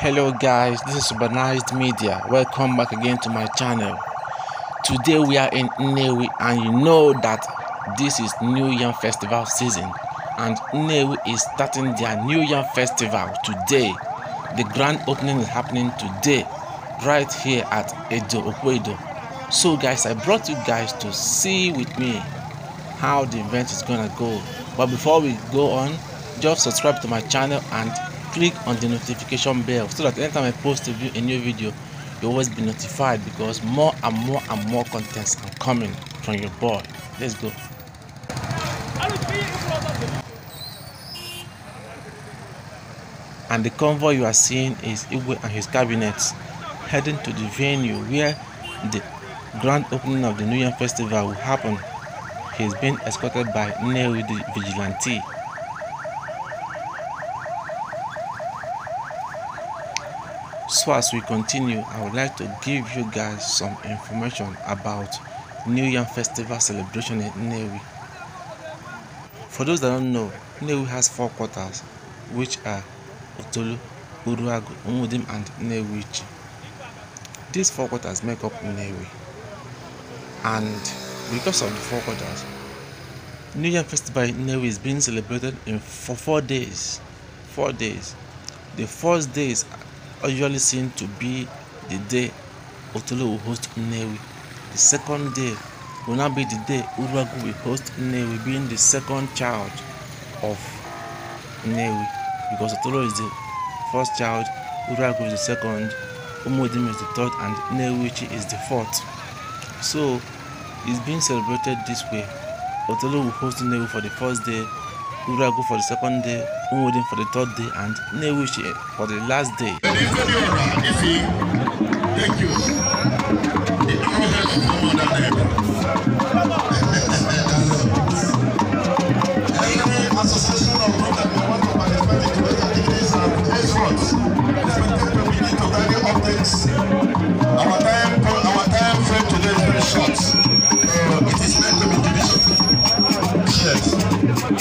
Hello guys, this is Urbanized Media. Welcome back again to my channel. Today we are in Nnewi, and you know that this is New Yam Festival season, and Nnewi is starting their New Yam Festival today. The grand opening is happening today right here at Edo. So guys, I brought you guys to see with me how the event is gonna go. But before we go on, just subscribe to my channel and click on the notification bell so that anytime I post a new video, you'll always be notified, because more and more contents are coming from your boy. Let's go. And the convoy you are seeing is Igbo and his cabinets heading to the venue where the grand opening of the New Yam Festival will happen. He's being escorted by Nnewi the vigilante. So as we continue, I would like to give you guys some information about New Yam Festival celebration in Nnewi. For those that don't know, Nnewi has 4 quarters, which are Otolo, Uruagu, Umudim and Nnewi. These 4 quarters make up Nnewi. And because of the 4 quarters, New Yam Festival in Nnewi is being celebrated for 4 days. 4 days. The first day is usually seen to be the day Otolo will host Nnewi. The second day will now be the day Uruagu will host Nnewi, being the second child of Nnewi, because Otolo is the first child, Uruagu is the second, Umudim is the third, and Nnewi is the fourth. So it's being celebrated this way. Otolo will host Nnewi for the first day, Uruagu for the second day, Umudim for the third day, and Nnewi for the last day. Thank you. Association of groups that we want to participate in today's activities and efforts. We need to gather updates. Our time frame today is very short. It is meant to be judicious. Yes.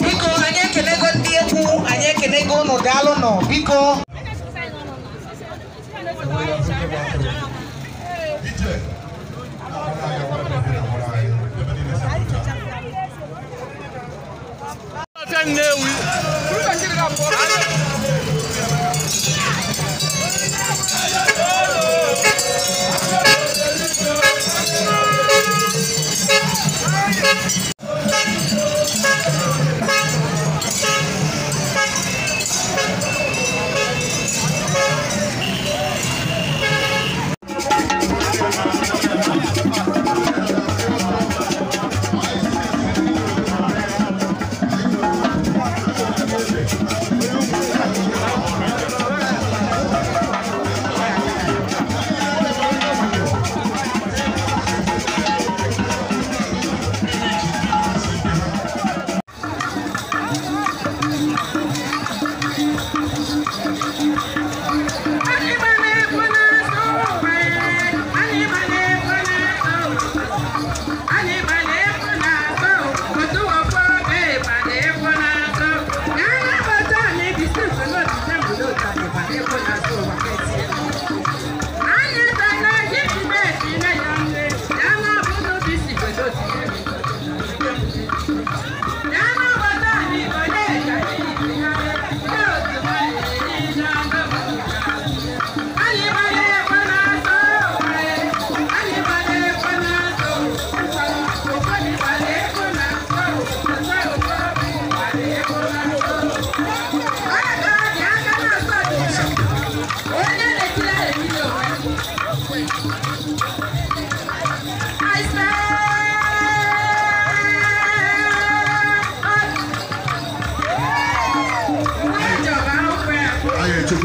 Biko, anya kenego ndieku, anya kenego no dalo no. Biko.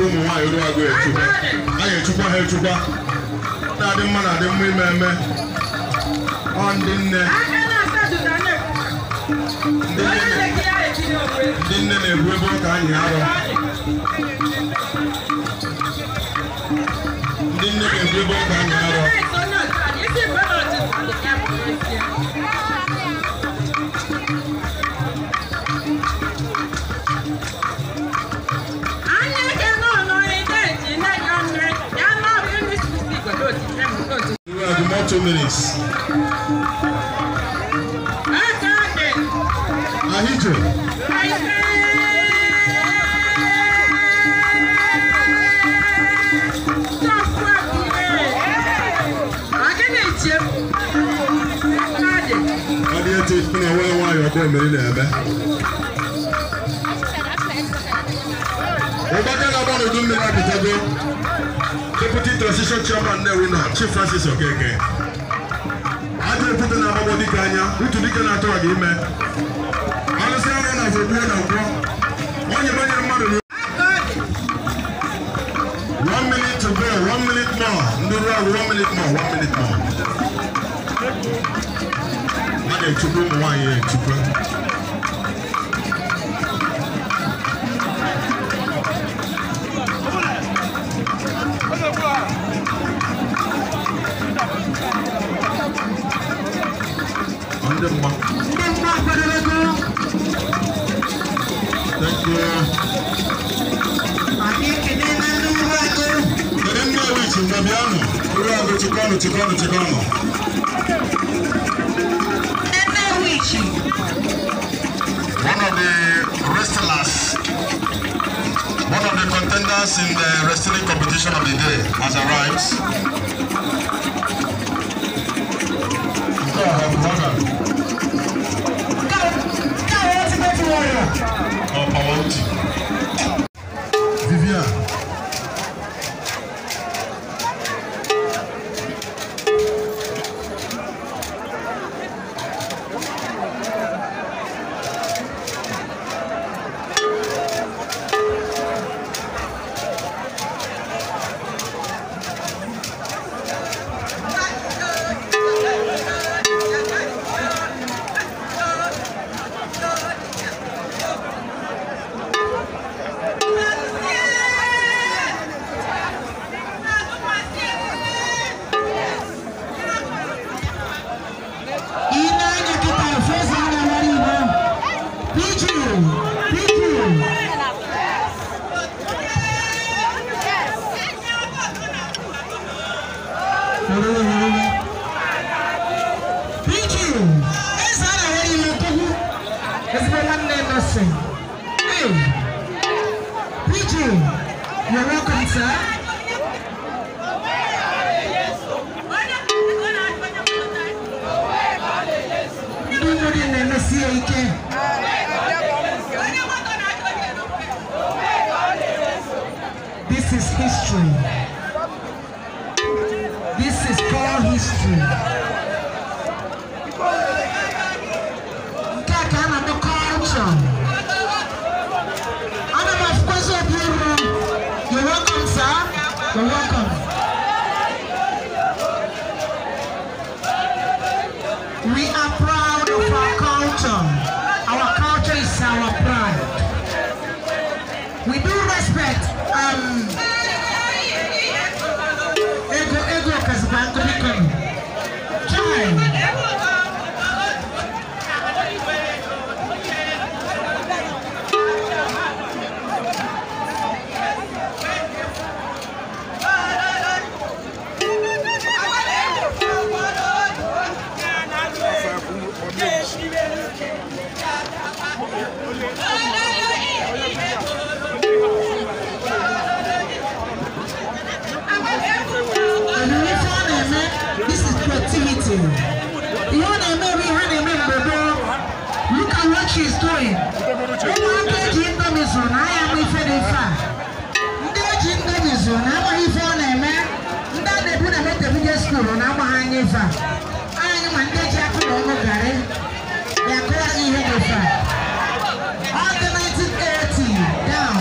chukwu ụmụ nwaanyị olu agụ echukwa anyị echukwa ha echukwa na-adị mma na-adị mma ime eme ọ ndị nne na-ebu ebe ụka anyị arọ ndị nne na-ebu ebe ụka anyị arọ More 2 minutes. Ahito. Deputy Transition Chairman Nnewi New Yam Chief Francis Okeke. Aje pute na mabo dikanya, utu dikana atoa gime. Alose ana na zobuo na ukwo. Onye banye mmadu ni 1 minute to go, 1 minute more. Nduru 1 minute more, 1 minute more. Aje chukwu mwanyi chukwu. Thank you. One of the wrestlers, one of the contenders in the wrestling competition of the day has arrived. Vivian. You're welcome, sir. This is history. This is called history. You're welcome, sir. You're welcome. We are proud of our culture. Our culture is our pride. We do respect ego Kazabanko Bikon. Child. This is creativity. Look at what she's doing. All the 1980 down,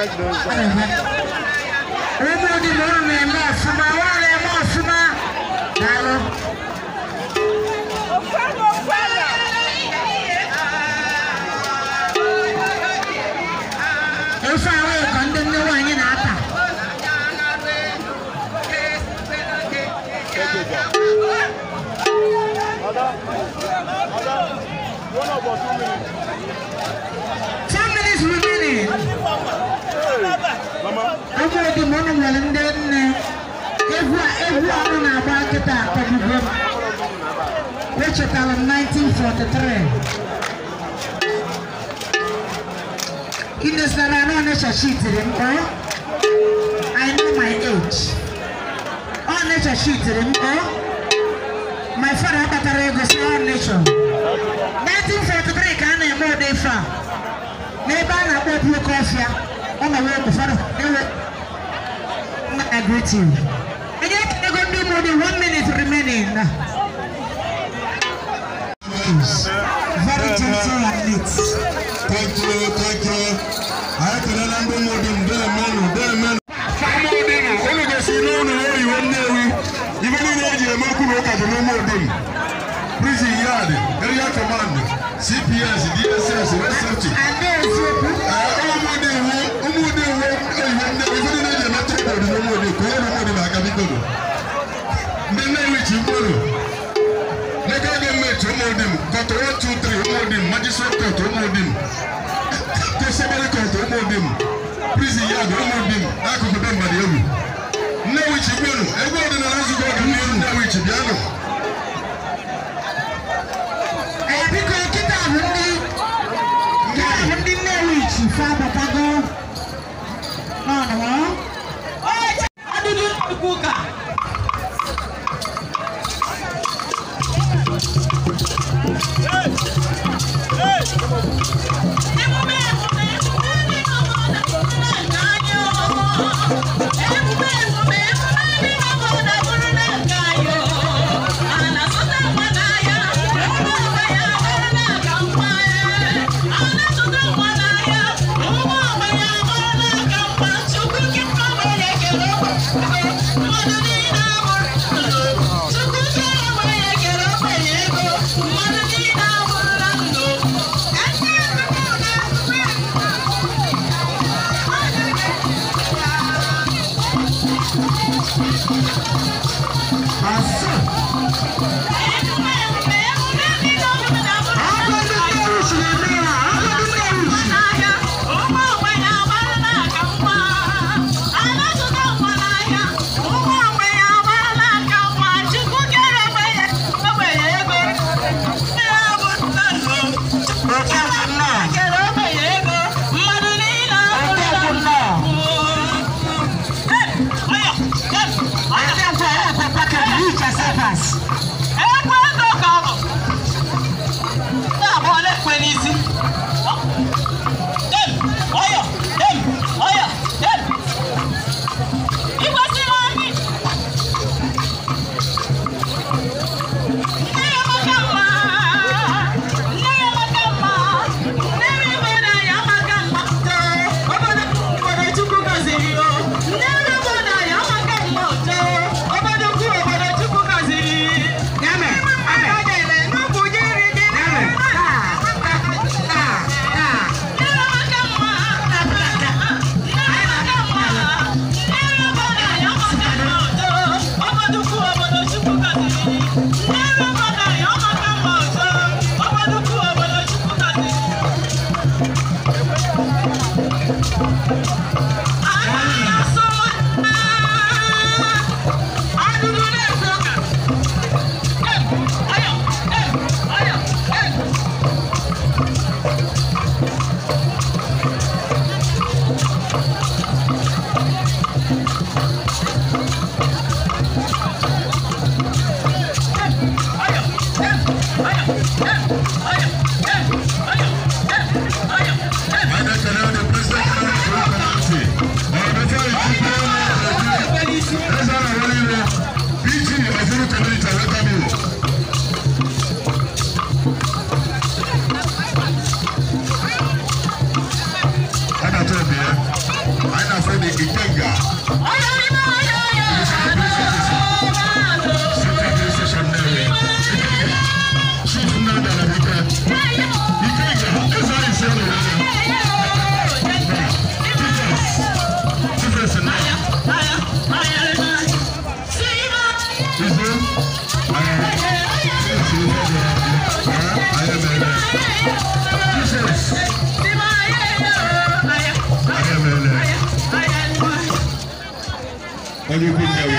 Which is 1943. In the Sarano nature sheet, I know my age. On nature sheet, my father had a regular nation. 1943 can't have more day far. Maybe I bought you coffee on the way to father. I greet you. And yet, they're going to do more than 1 minute remaining. Very gentle and neat. Thank you. I can remember more than their men. Only the Sino, even in Asia, Makuroka, the no more than prison yard, area command, CPS, DSS, SFT. And there's magistrate court, Testimony court, prison yard, I could remember the other. Nnewi Chibano, everybody knows you got a new Nnewi Chibano. I think I get out of the Nnewi Chibano. How did you cook? Onye ukwu Nnewi.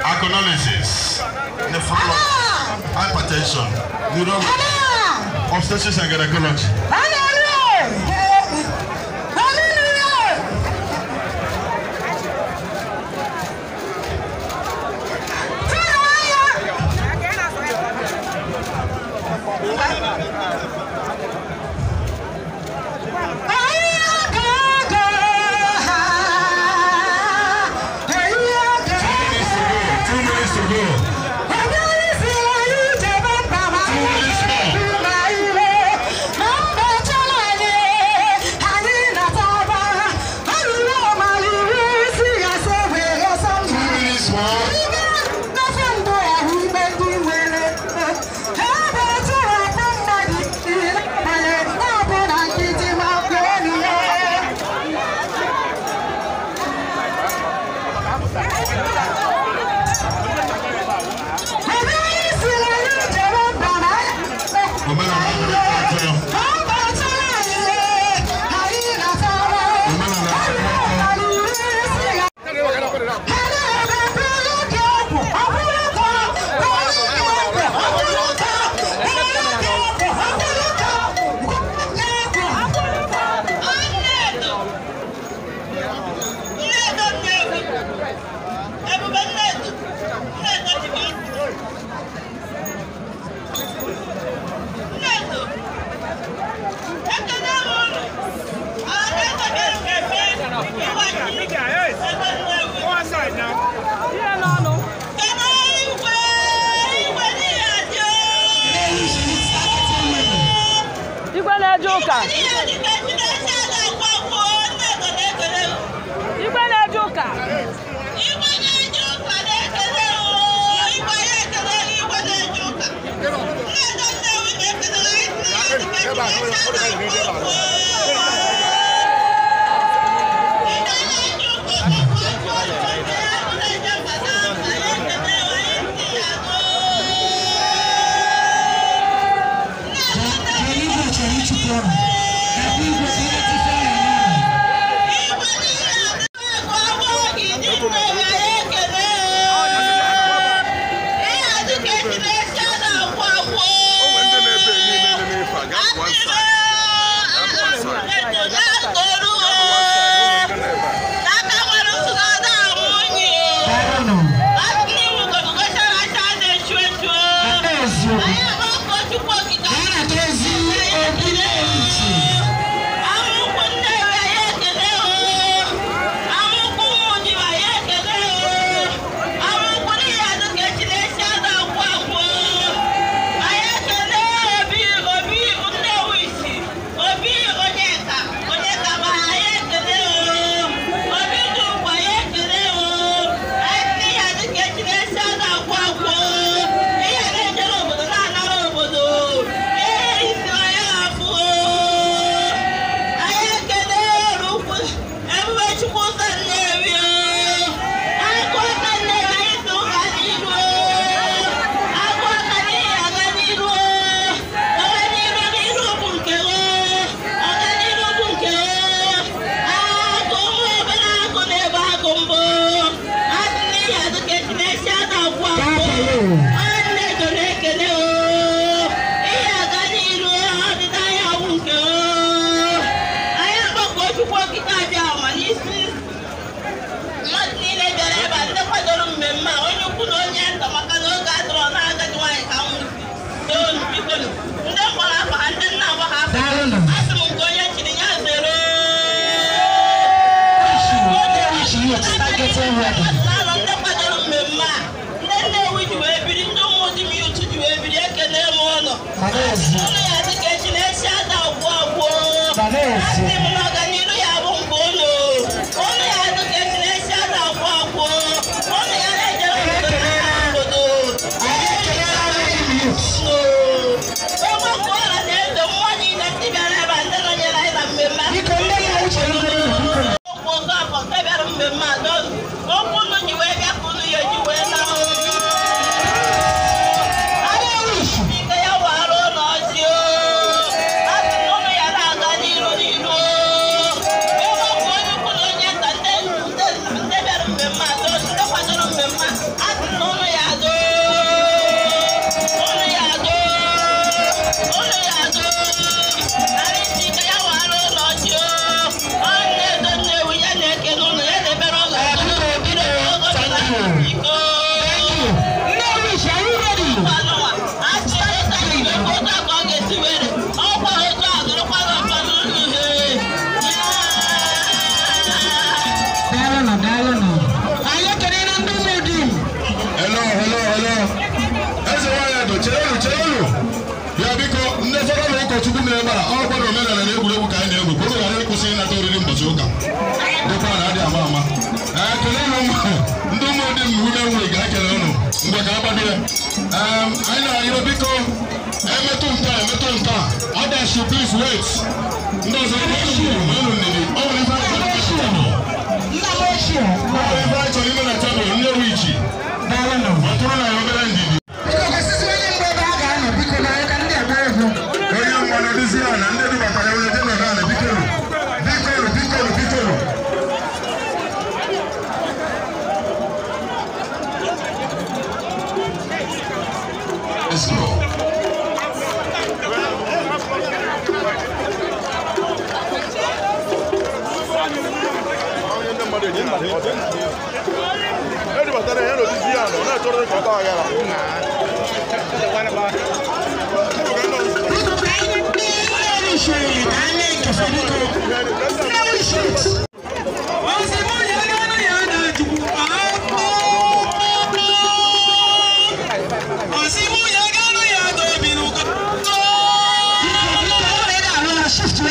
Acknowledges the fall of hypertension, neurology, obstetrics and gynecology. Shift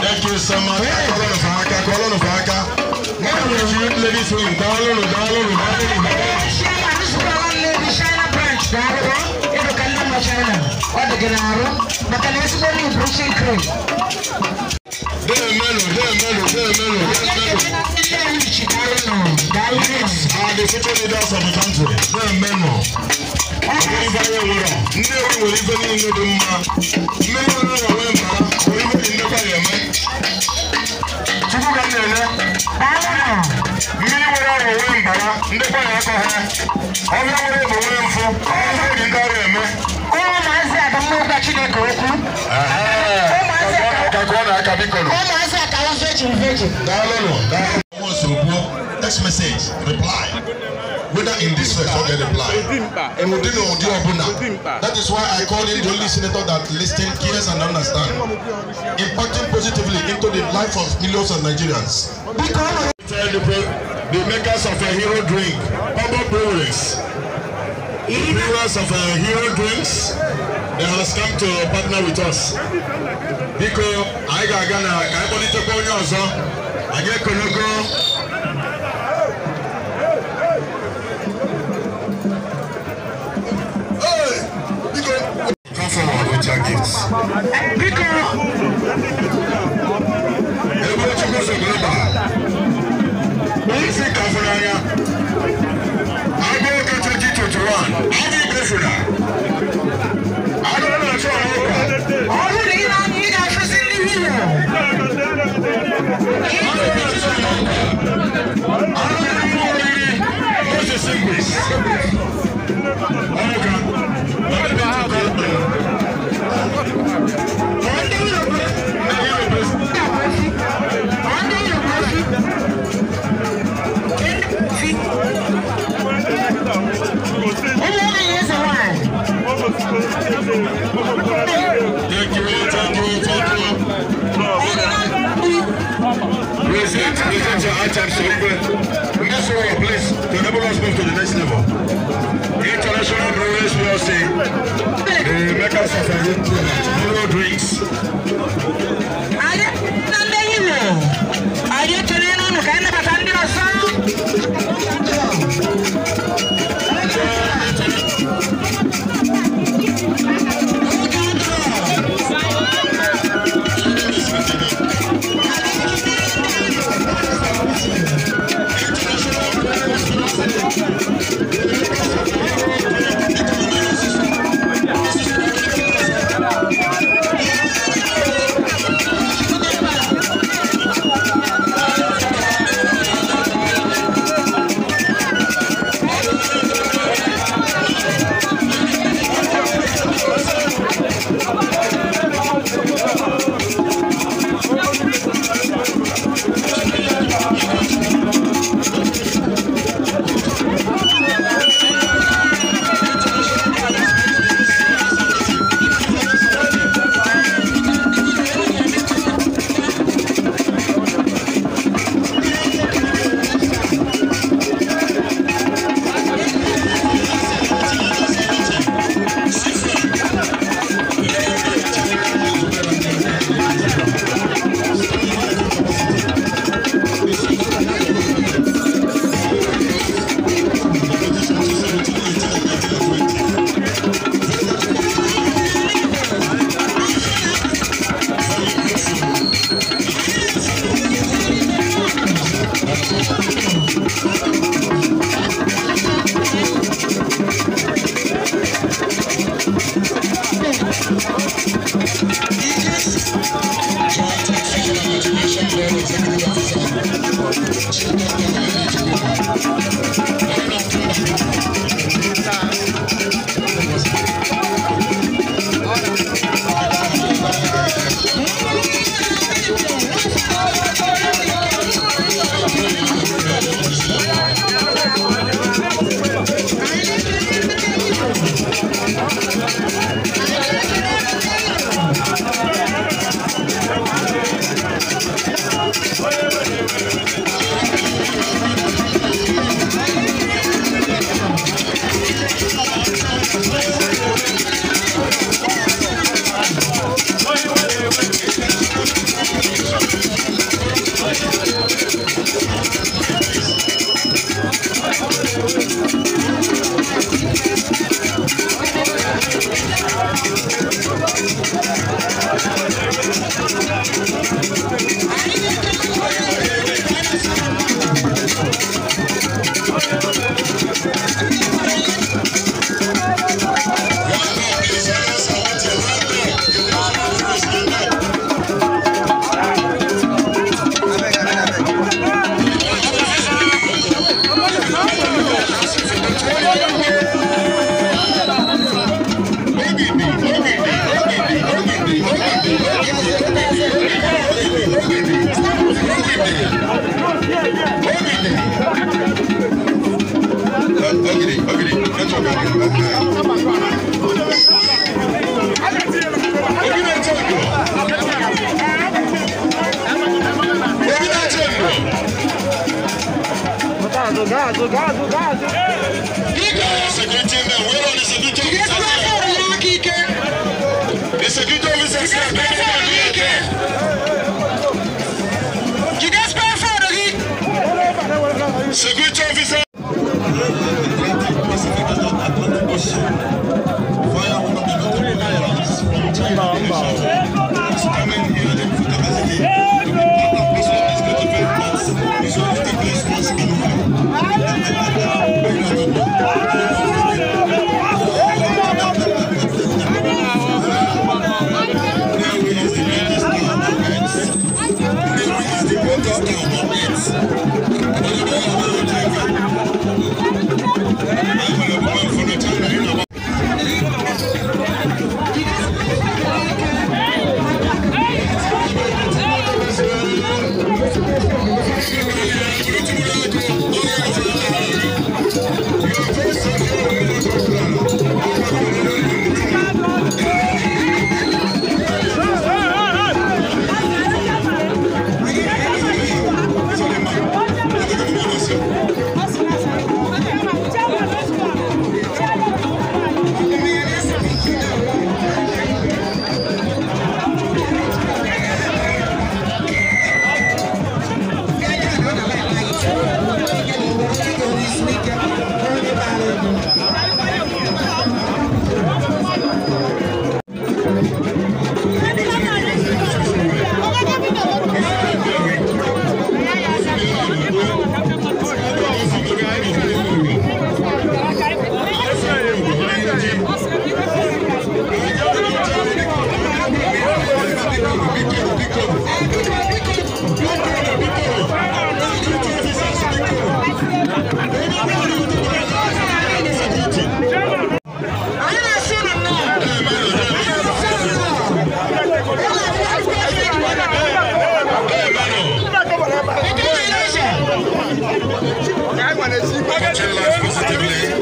Thank you so much. Ladies, the future leaders of the country. Text message, reply. Whether in distress or get reply. That is why I call him the only senator that listens, cares and understands. Impacting positively into the life of millions of Nigerians. The makers of a hero drink, Papa Breweries. The brewers of a hero drinks, they have come to partner with us. Because I got Ghana, I want to go on I get Konogo. Come forward with your gifts. Present your items so in this way, please, to enable us move to the next level. International Breweries PLC, the makers of a hero drinks.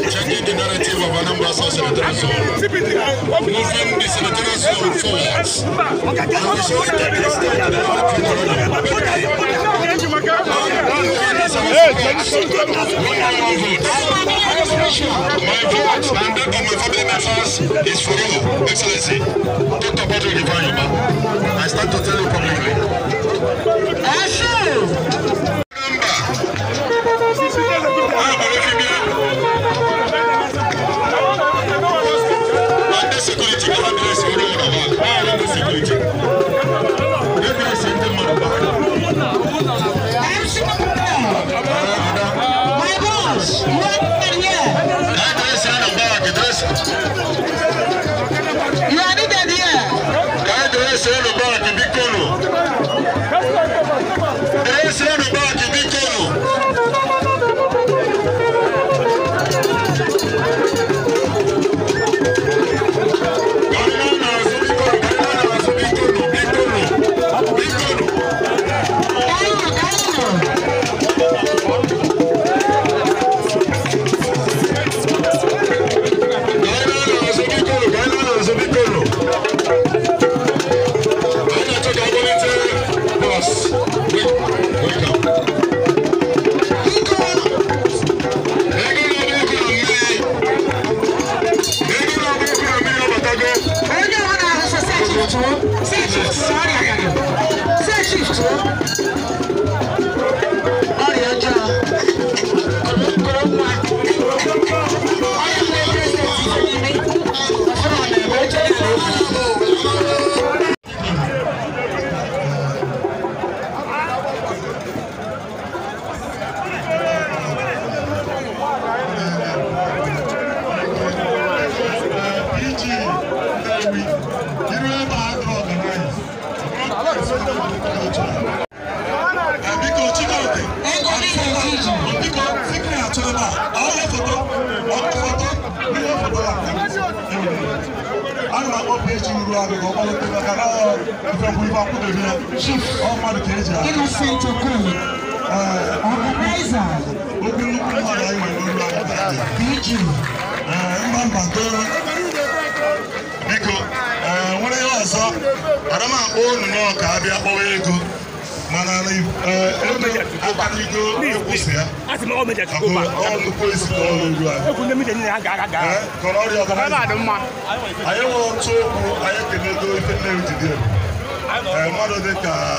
Changing the narrative of Anambra South Senatorial Zone, moving the senatorial zone forwards, and we should take this step to the my vote and that of my family members is for you, Excellency. Dr. Patrick Divine, I start to tell you publicly. Security, my boss, you are needed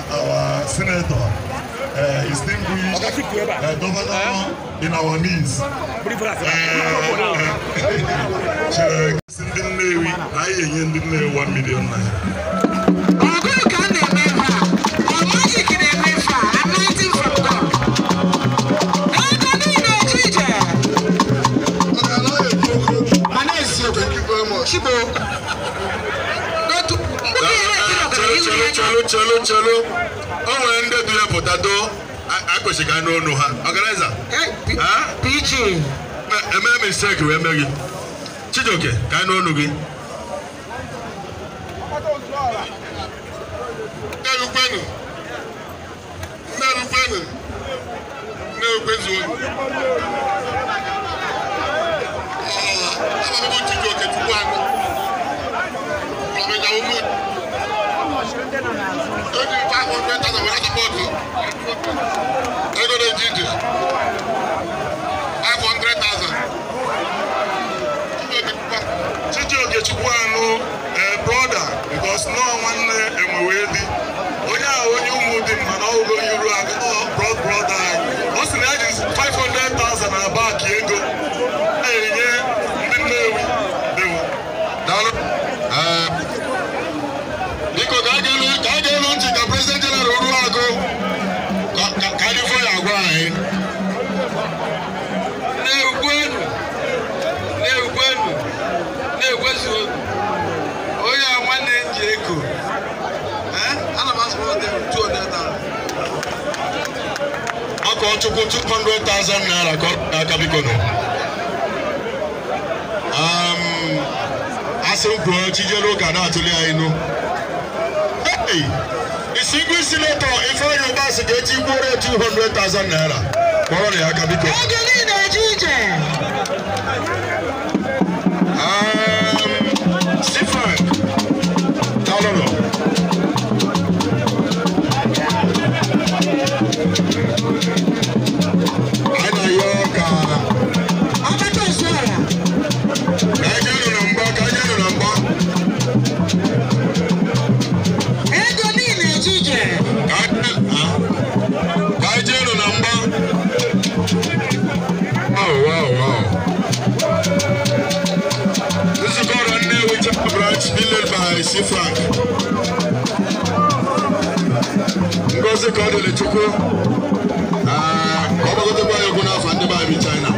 Our senator, distinguished governor in our midst. Nnewi, I ain't 1 million Chalo. Oh, and the potato. I was a guy no organizer. PG. A mistake, remember you. Chidoke, can no be. Brother, because no one brother. What's the is 500,000 back here go. To go 200,000 naira Kabikono. Asimpo Chijelo Kana Tuliaino. Hey, a single senator, if I your boss getting 200,000 naira. Probably Kabiko. Stephen. Frank. Ngozi called the Chuku. Come on, go to buy your gun off and the buy in China.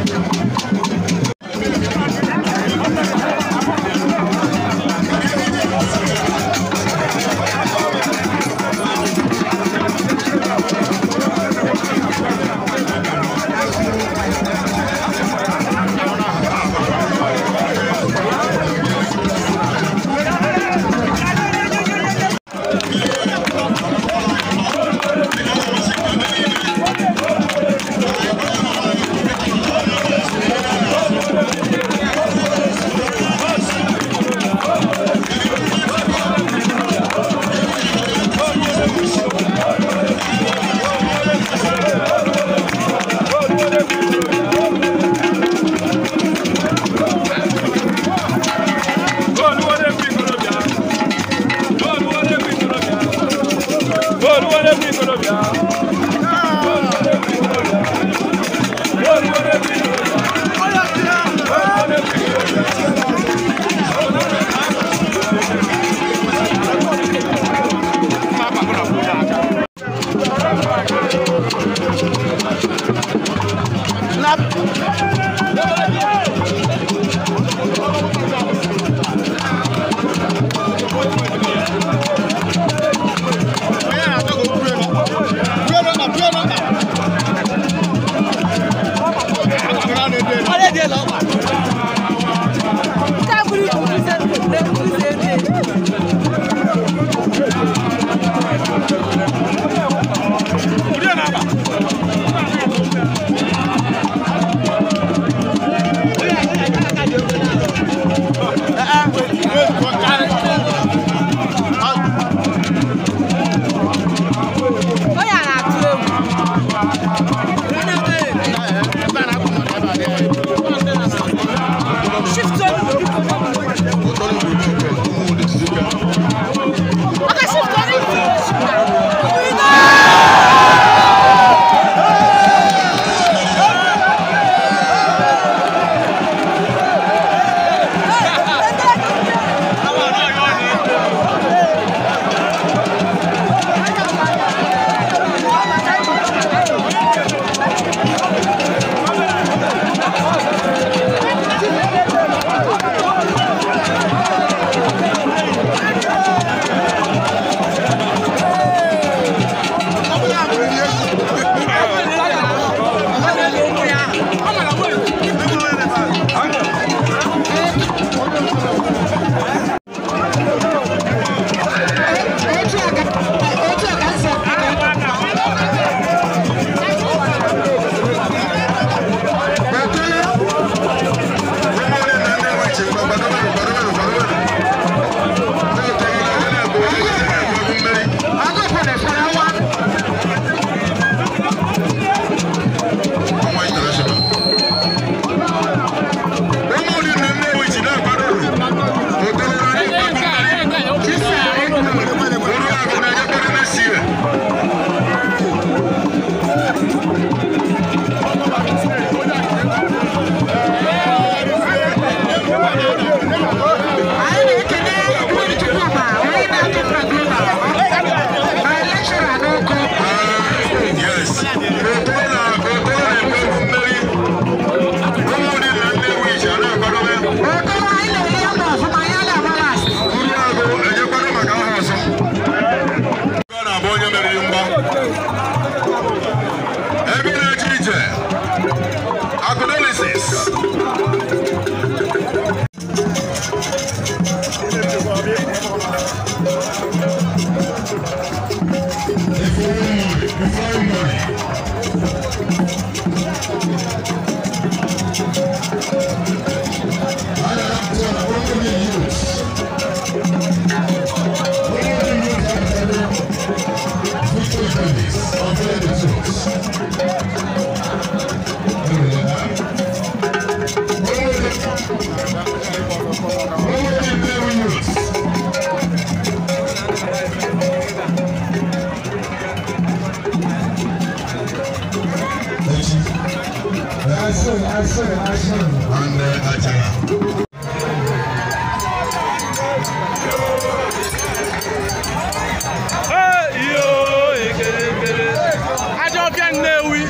Ajọfia Nnewi